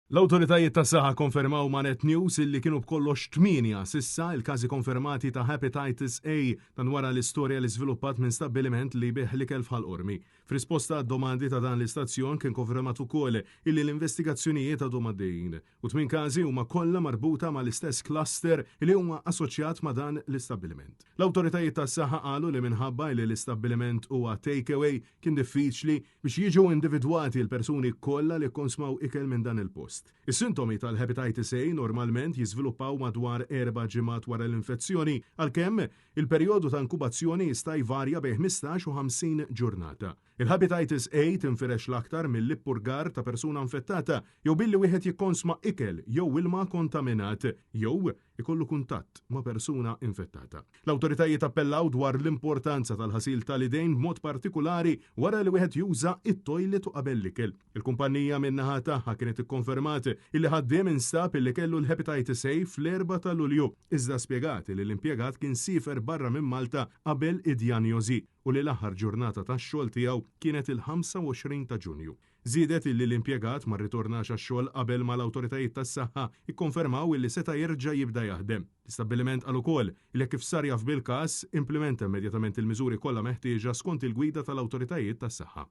L-awtoritajiet tas-saħħa konfermaw ma' Net News illi kienu b'kollox tmienja s'issa il-każi konfermati ta' Hepatitis A dan wara l-istorja li żviluppat minn stabbiliment li jbigħ l-ikel f'Ħal Qormi. F'risposta għad-domandi ta' dan l-istazzjon kien konfermat ukoll illi l-investigazzjonijiet għadhom għaddejjin u tmien każi huma kollha marbuta mal-istess cluster li huwa assoċjat ma' dan l-istabbiliment. L-awtoritajiet tas-saħħa qalu li minħabba li l-istabbiliment huwa takeaway kien diffiċli biex jiġu individwati l-persuni kollha li kkonsmaw ikel minn dan il-post. Is-sintomi tal-Hepatitis A normalment jiżviluppaw madwar erba' ġimgħat wara l-infezzjoni, għalkemm il-perjodu ta' inkubazzjoni jista' jvarja bejn 15 u 50 ġurnata. Il-Hepatitis A tinfirex l-aktar mill-ippurgar ta' persuna infettata jew billi wieħed jikkonsma ikel jew ilma kontaminat jew ikollu kuntatt ma' persuna infettata. L-awtoritajiet appellaw dwar l-importanza tal-ħasil tal-idejn b'mod partikulari wara li wieħed juża it-toilet u qabel l-ikel. Il-kumpanija min-naħa tagħha kienet ikkonfermat illi ħaddiem instab illi kellu l-Hepatitis A fl-4 ta' Lulju, iżda spjegat li l-impjegat kien siefer barra minn Malta qabel id-djanjosi u li l-aħħar ġurnata tax-xogħol tiegħu kienet il-25 ta' Ġunju. Żiedet illi l-impjegat ma rritornax għax-xogħol qabel ma l-awtoritajiet tas-saħħa ikkonfermaw illi seta' jerġa' jibda jaħdem. L-istabbiliment qal ukoll li hekk kif sar jaf bil-każ, implimenta immedjatament il-miżuri kollha meħtieġa skont il-gwida tal-awtoritajiet tas-saħħa.